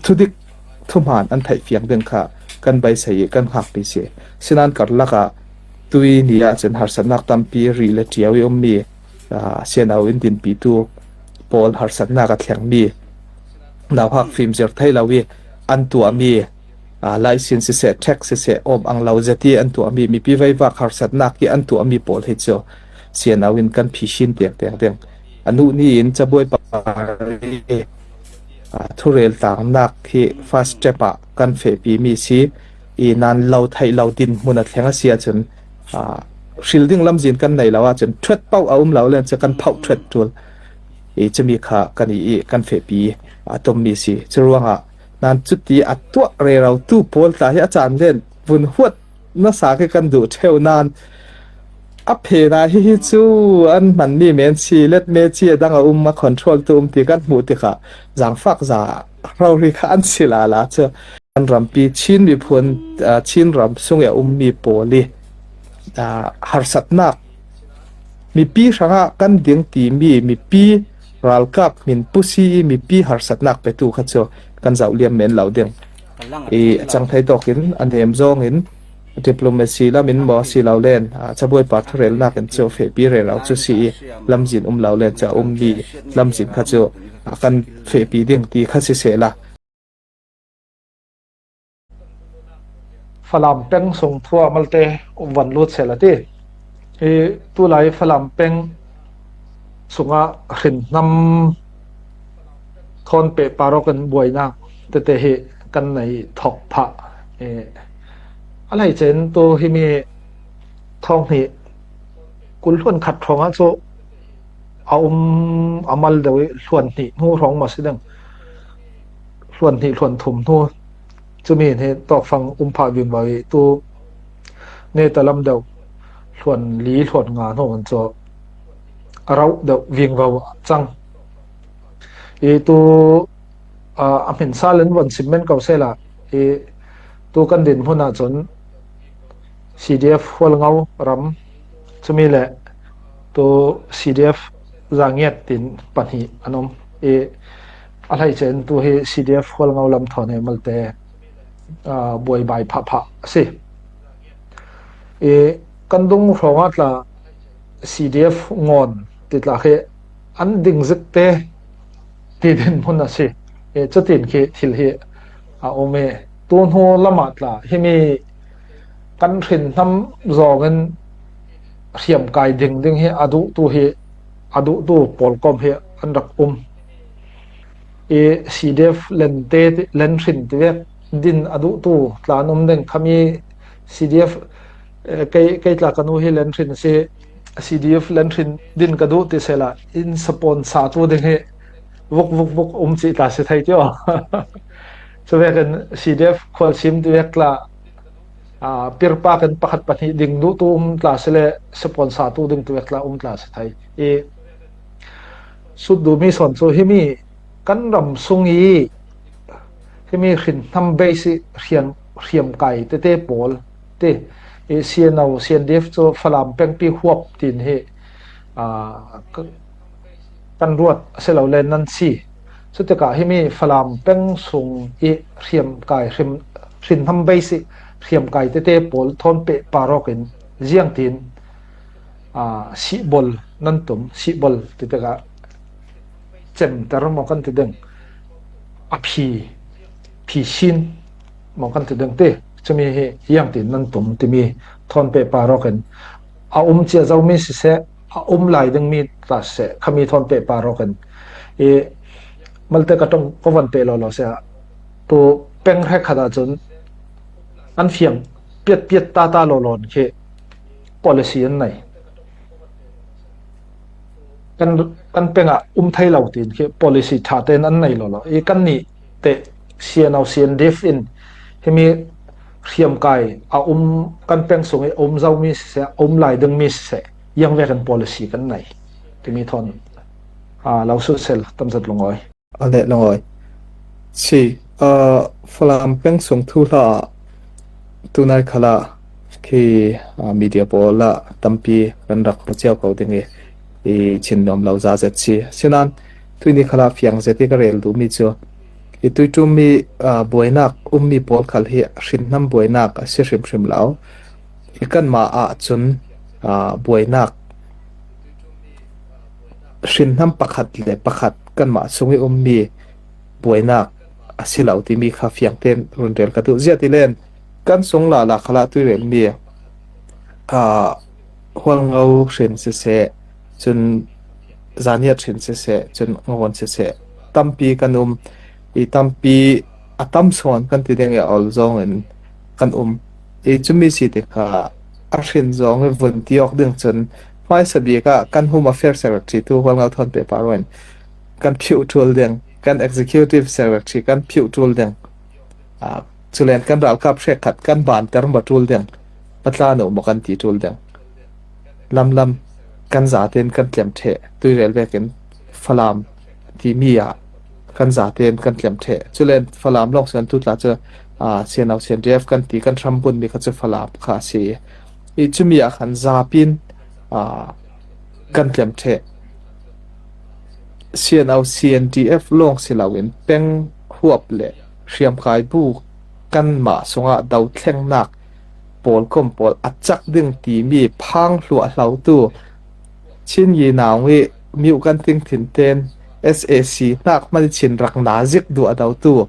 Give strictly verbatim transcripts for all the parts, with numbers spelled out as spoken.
thudik thuhmaan an theih fiang ding kha kan beisei i kan hngakpih si. Sinan karlak ah tui ni ah cun harsatnak tampi rih le ṭiau i ummi, aa, sianau in dinpitu pawl harsatnak a thlengmi, nauhak fimzir thei lo i an tuahmi, aa, license siseh, tax siseh, awm ang lo zet i an tuahmi, mipi veivak harsatnak i an tuahmi pawl hi cu sianau in kan phisin tiangtiang ding. A nuh ni in cabuai pa i, aa, thurel tangnak hi first step ah kan fehpimi si i, nan lo theih lo dinhmun a thleng a si ahcun, aa, hril ding lamzin kan nei lo ahcun ṭhuat paoh a um lo len cu kan phauh ṭhuat ṭul i, cumi kha kan i, i kan fehpi a tummi si. Curuangah nan cuti a tuah rerotu pawl tla hi a caan len vun huat nasa khi kan duh ṭheu nan a phe nai hi, hi cu an hmanmi men si, let me ci a dang a um, a control tu um ti kan hmuh tikah zangfak za rori kha an si lala cu. Kan rampi Chin miphun, aa, Chin ram sung i a ummi pawl i, aa, harsatnak, mipi hrangah kan ding timi, mipi ralkap hmin pusi i mipi harsatnak petu kha cu kan zoh liam men lo ding. I a cang thei tawkin a nem zawngin diplomacy lam in maw si lo len, aa, cabuai pa thurelnak in cu fehpi rero cu si i, lamzin um lo len cu a ummi lamzin kha cu, aa, kan fehpi ding ti kha sisehla. Falam peng sung thu ah malte van lut sehla ti. I tulai Falam peng sungah hrinhnam thawn pehpar awk in buainak tete hi kan nei thawk phah. I a hleice in tu himi thawng hnih kul hluan khat hrawng ah cu a um a mal deuh i hluan hnih hnu hrawng maw si ding. Hluan hnih hluan thum hnu cumi hi tawkfang um phah vingvo i tu neta lam deuh hluan li hluan nga hnu an cu a rauh deuh vingvo a cang. I tu, aa, a hmin sal in von sim men ko sehla i tu kan din hmun ahcun C D F Hualngo ram cumi le tu C D F Zangiat tin pahnih an um i a hleice in tu hi C D F Hualngo lam thawn hi malte, aa, buaibai phahphah a si. I kan dung hrawngah tla C D F ngawn ti tla khi an ding zik te ti dinhmun a si. I cutin khi thil hi a um i tu hnu lamah tla himi kan hrinhnam zawngin hriamkai ding ding hi a duhtu hi a duhtu pawlkom hi an rak um. I C D F lente ti, len hrin ti vek din a duhtu tla an um ding khami C D F, eh, kei, kei tla ka nu hi len hrin a si, C D F len hrin din ka duh ti sehla in sapawn satu ding hi vuk vuk vuk um cih tla si thei tio. Cuvekin C D F khualsim ti vek tla, aa, pirpa kan pakhat pahnih ding duhtu um tla si le sapawn satu ding tu vek tla um tla si thei. I sut duhmi sawn cu himi kan ram sung i himi hrinhnam base i hriam, hriamkai tete pawl ti i C N O, C N D F cu Falam pengpi huap tin hi, aa, kan ruat a si lo le nan si. Cutikah himi Falam peng sung i hriamkai, hrim, hrinhnam base i hriamkai tete pawl thawn pehpar awk in ziangtin, aa, sihbol nan tum, sihbol ti tikah cemter maw kan ti ding, a phi, phi sin maw kan ti ding ti, cumi hi ziangtin nan tum timi thawn pehpar awk in a um cia zomi siseh, a um lai dingmi tla siseh, khami thawn pehpar awk in i malte ka ṭong ka von peh lawlaw seh, tu peng hrekkhat ahcun an fiang piatpiat tata lawlaw in khi policy an nei. Kan, kan peng ah um thei lo tiin khi policy ṭha tein an nei lawlaw i kannih teh C N O, C N D F in himi hriamkai a um kan peng sung i a um zomi siseh, a um lai dingmi siseh, ziang vekin policy kan nei timi thawn, aa, lo sut sel tamzat lungawi. A le lungawi. Si, aa, Falam peng sung thuhla ah tunai khalah khi, aa, media pawl ah tampi kan rak hmu cio ko ding i, i chin nuam lo za zet si. Sinan tuini khalah fiang zet i ka rel duhmi cu I tuiṭum mi, aa, buainak um mi pawl khal hi hrinhnam buainak a si hrimhrim lo. I kanmah ah cun, aa, buainak hrinhnam pakhat le pakhat kanmah sung i um mi buainak a si lo timi kha fiang tein run rel ka duh. Ziatilai kan sung lala khalah tuirel mi, aa, Hualngo hrin siseh, cun Zaniat hrin siseh, cun Ngawn siseh, tampi kan um. I tampi a tam sawn kan ti ding i a ol zawng in kan um. I cumi si tikah a hrin zawng i vun ti awk ding cun hmaisa bik ah kan Home Affairs Secretary tu Hualngo Thawn Pepar in kan phiuh ṭul ding, kan Executive Secretary kan phiuh ṭul ding. Aa, culen kan ralkap hrekkhat kan banter maw ṭul ding, patla no maw kan ti ṭul ding. Lamlam kan zaten kan tlem ṭheh, tuirel vekin Falam timi ah kan zaten kan tlem ṭheh. Culen Falam lawng suan tu tla cu, aa, C N O, C N D F kan ti kan hrambun mi kha cu Falam kha a si. I cumi ah khan zapin, aa, kan tlem ṭheh. C N O, C N D F lawng si loin peng huap le hriamkai bu kanmah sungah dothlengnak pawlkom pawl a cak ding timi phang hluahhlotu Chin Yi Naung i miu kan ting thin ten S A C hnak hman i Chin rak na zik duh a dotu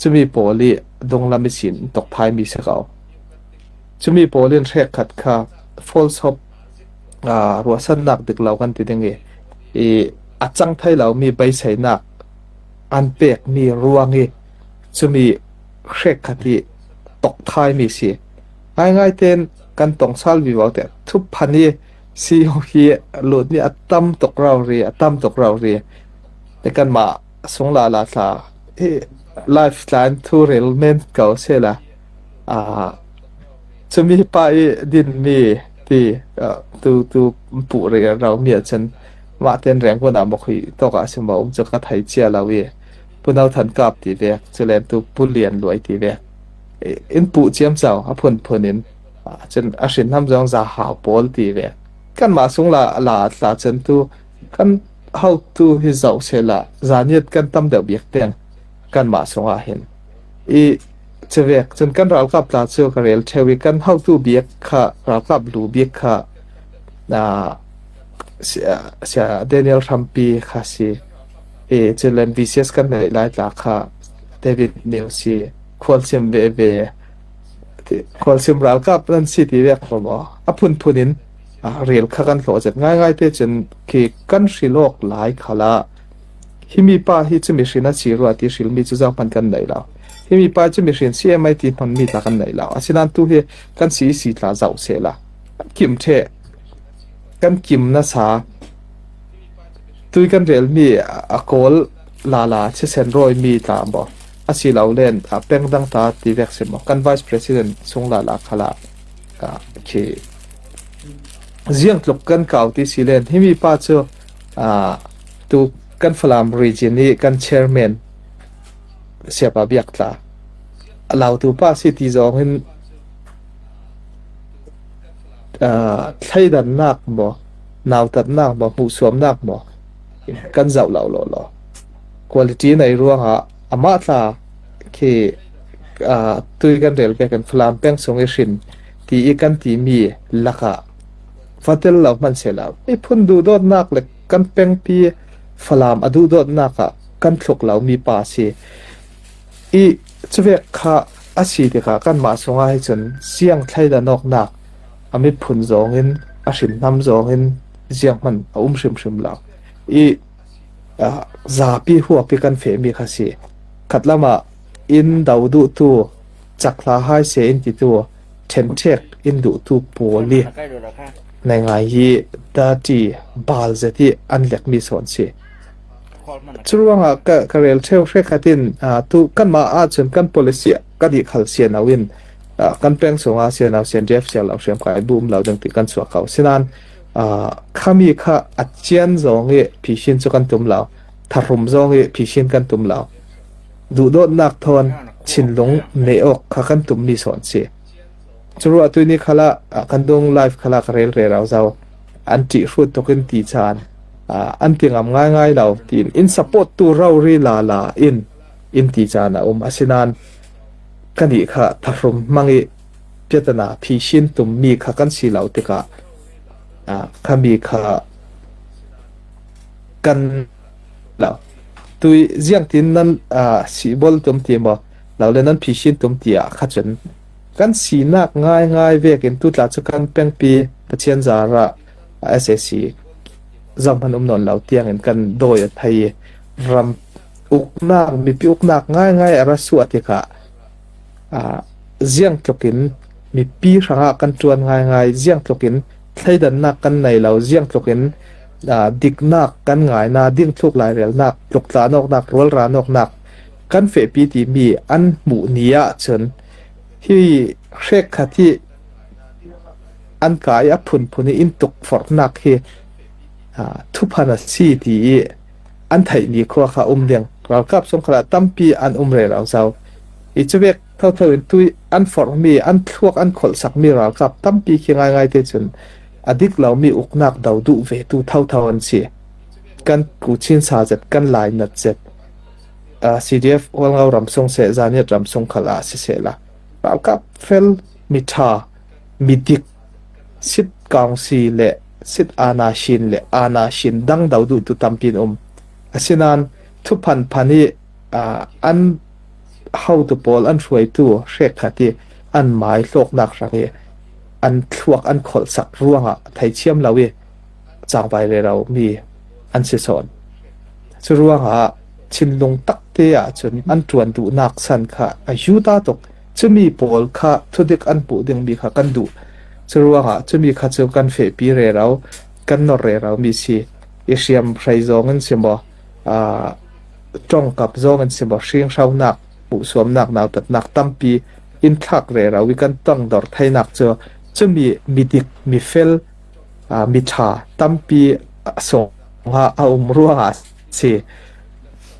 cumi pawl i dunglam i sin tokthai mi si ko. Cumi pawl in hrekkhat kha false hope, aa, ruahsannak dik lo kan ti ding i, i a cang thei lo mi beiseinak an pek mi ruang i cumi hrekkhat i tokthai mi si. Ngaingai ten kan tong sal vivo te thuphan i si hi lut mi a tam tuk rori, a tam tuk rori. Te kanmah sung lala tla hi live tlan thu rel men ko sela. Aa, cumi pa i din mi ti, aa, tu, tu puh rero mi a cun mah ten rengkun a mokhui tawk ah si maw um cu ka thei cia lo i Pu No Than Kap ti vek, culen tu Pu Lian Luai ti vek. I, in puh ciam cau, a phunphun in, aa, cun a hrinhnam zong za hau pawl ti vek. Kanmah sung la, la tla cun tu kan hotu hi zoh sehla, Zaniat kan tam deuh bik tiang kanmah sungah hin. I cuvek cun kan ralkap tla cu ka rel ṭheu i kan hotu bik kha, ralkap lu bik kha, aa, Sia, Sia Daniel Hrampi kha si. I culen V C S kan neih lai tla kha David Neu si. Khualsim veve, khualsim ralkap nan si ti vek maw? A phunphun in, aa, rel kha kan hlawh zet ngaingai te cun khi kan hrilawk lai khalah himi pa hi cumi hrin a si rua ti hrilmi cu zohman kan nei lo. Himi pa cumi hrin C M I ti hnonmi tla kan nei lo. Asinain tu hi kan C E C tla zoh sehla kan kim ṭheh, kan kim nasa, tui kan relmi a kawl lala thisen rawimi tla maw, a si lo len, a peng dang ta ti vek si maw, kan Vice President sung lala khalah, aa, khi ziangtluk kan kau ti si len, himi pa cu, aa, tu kan Falam region i kan chairman Siapa Biak tla a lautu pa si ti zongin, aa, thleidannak maw, nautatnak maw, hmuhsuamnak maw, kan zoh lo law law. Quality nei ruangah amah tla khi, aa, tui kan rel vekin Falam peng sung i hrin ti i kan timi lakah va tel lo hman sehla, miphun duhdawtnak le kan pengpi Falam a duhdawtnak ah kan thluk lo mi pa a si. I cuvek kha a si tikah kanmah sungah hi cun ziang thleidan awknak a miphun zongin, a hrinhnam zongin zianghman a um hrimhrim lo. I, aa, zapi huapi kan fehmi kha si. Khatlam ah in do duhtu, cak hla hai se in titu, ṭhenṭhek in duhtu pawl i nei ngai i dati bal zet i an lekmi sawn si. Curuangah ka, ka rel ṭheu hrekkhat in, aa, tu kanmah ahcun kan policy ah ka dih khal sian lo in, aa, kan peng sungah sian lo, sian D F sian lo, hriamkai bu um lo ding ti kan suak ko. Sinain, aa, khami kha a cian zong i phihrin cu kan tum lo, thahrum zong i phihrin kan tum lo. Duhdawtnak thawn thinlung neh awk kha kan tummi sawn si. Curuah tuini khalah, aa, kan dung live khalah ka rel rero zo. An ṭih hrut tuk in ti caan, aa, an ti ngam ngaingai lo tiin in support tu rori lala in in ti caan a um. Asinan ka nih kha thahrum hmang i piatana phisin tum mi kha kan si lo tikah, ah, kha mi kha kan lo. Tui ziangtin nan, ah, sihbol tum ti maw, lo le nan phisin tum ti ah kha cun kan sinak ngaingai vekin tutla cu kan pengpi Pathian zarah, ah, S A C zohman um nawn lo tiangin kan dawi a thei i ram uknak, mipi uknak ngaingai a ra suah tikah, ah, ziangtlukin mipi hrangah kan ṭuan ngaingai, ziangtlukin thleidannak kan nei lo, ziangtlukin, ah, diknak kan ngaina, dingthluk lairelnak, tluktlahnak awknak, rualranawknak kan fehpi timi an hmuh ni ahcun hi hrekkhat hi an kai a phunphun i in tukforhnak hi, aa, thuphan a si ti i an theih ni khua kha um ding. Ralkap sung khalah tampi an um rero zo. I cuvek thotho in tui an forhmi, an thluak, an kholhsakmi ralkap tampi khi ngaingai te cun a dik lomi uknak do duh ve tu thotho an si. Kan kuchin sa zet, kan lainat zet, aa, C D F Hualngo ram sung seh, Zaniat ram sung khalah sisehla, ralkap fel, miṭha, midik, sit kaungsi le sit ana shin le ana shin dang do duhtu tampi an um. Asinan thuphan phan i, aa, an hotu pawl, an hruaitu hrekkhat i an mai hlawknak hrang i an thluak, an kholhsak ruangah theithiam lo i cangvai rero mi an si sawn. Curuangah thinlung takte ahcun an ṭuan duhnak san kha a yu ta tuk. Cumi pawl kha thudik an hmuh dingmi kha kan duh. Curuangah cumi kha cu kan fehpi rero, kan nor rero mi si. I hriam hrei zong in si maw, aa, ṭongkap zong in si maw, hringhronak, hmuhsuamnak, nautatnak tampi in thlak rero i kan tongdor theinak cu cumi midik, mifel, aa, miṭha tampi sungah a um ruangah a si.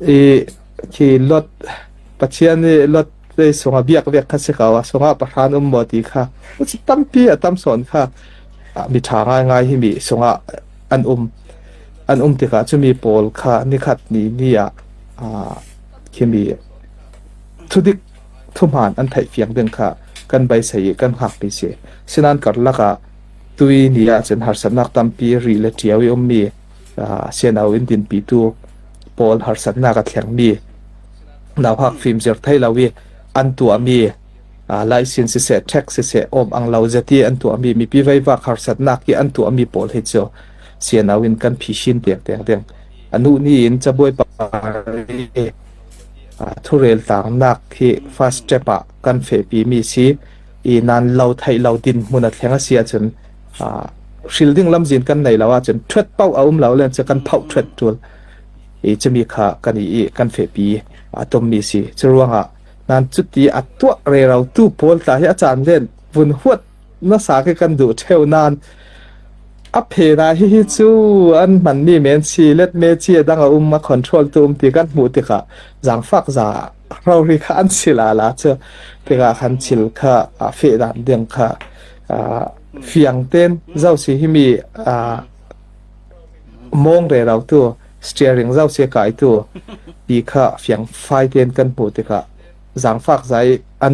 I khi Lot, Pathian i Lot te sungah biak vek kha si ko, a sungah pahra an um maw ti kha, tampi a tam sawn kha, aa, miṭha ngaingai hi mi sungah an um, an um tikah cumi pawl kha nikhat ni ni ah, aa, khi mi thudik, thuhmaan an theih fiang ding kha kan beisei i kan hngakmi si. Sinan karlak ah tui ni ah cun harsatnak tampi rih le ṭio i ummi, aa, siano in dinpitu pawl harsatnak a thlengmi, nauhak fimzir thei lo i an tuahmi, aa, laisin siseh, ṭhek siseh, awm ang lo zet i an tuahmi, mipi veivak harsatnak i an tuahmi pawl hi cu siano in kan phisin tiangtiang ding. A nuh ni in cabuai pa, aa, thurel tlangnak hi first step ah kan fehpi mi si. I nan lo theih lo dinhmun a thleng a si ahcun, aa, hril ding lamzin kan nei lo ahcun ṭhuat paoh a um lo len cu kan phauh ṭhuat ṭul. I cumi kha kan i, i kan fehpi a tummi si. Curuangah nan cuti a tuah rero tu pawl tla hi a caan len vun huat nasa khi kan duh ṭheu nan a phe na hi hi cu an hmanmi men si, let me ci a dang a um, a control tu um ti kan hmuh tikah zangfak za rori kha an si lala cu. Tikah khan thil kha a feh dan ding kha, aa, fiang ten zo si himi, aa, mawng rero tu, steering zo si kai tu ti kha fiang fai ten kan hmuh tikah zangfak za i an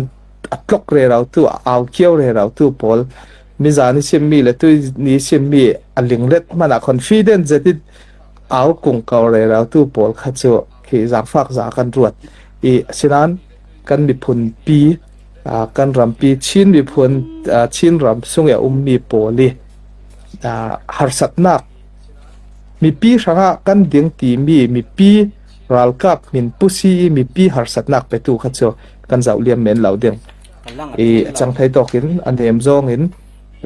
a tlok rero tu, a au kio rero tu pawl, mizan i simmi le tui ni simmi a linglet hmanah confident zetin au kung ko rero tu pawl kha cu khi zangfak za kan ruat i, asinan kan miphunpi, aa, kan rampi Chin miphun, aa, Chin ram sung i a ummi pawl i, aa, harsatnak, mipi hrangah kan ding timi mipi ralkap hmin pusi i mipi harsatnak petu kha cu kan zoh liam men lo ding. I a cang thei tawkin a nem zongin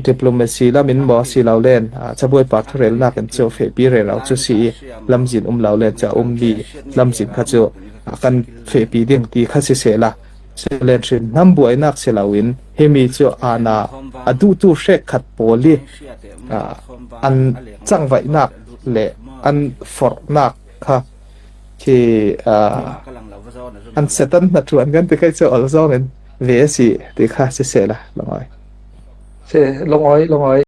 diplomacy lam in maw si lo len, aa, cabuai pa thurelnak in cu fehpi rero cu si i lamzin um lo len cu a ummi lamzin kha cu, aa, kan fehpi ding ti kha sisehla, cu len hrin hnam buainak si loin himi cu ana a duhtu hrekkhat pawl i, aa, an cangvaihnak le an forhnak kha khi, aa, an Satan hnaṭuan kan ti kai cu ol zongin ve a si ti kha sisehla, Lungawi. Si, Lungawi, Lungawi.